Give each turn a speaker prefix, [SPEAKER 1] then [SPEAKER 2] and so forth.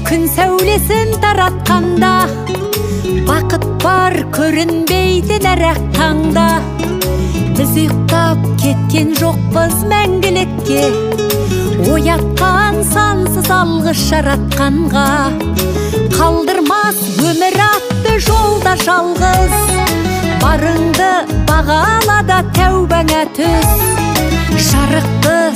[SPEAKER 1] Күн сәулесін таратқанда, бақыт бар көрінбейтін әр-ақ таңда. Біз ұйықтап кеткен жоқпыз мәңгілікке, оятқан сансыз алғыс жаратқанға. Қалдырмас өмір атты жолда жалғыз, барыңды бағала да тәубаңа түс. Жарықты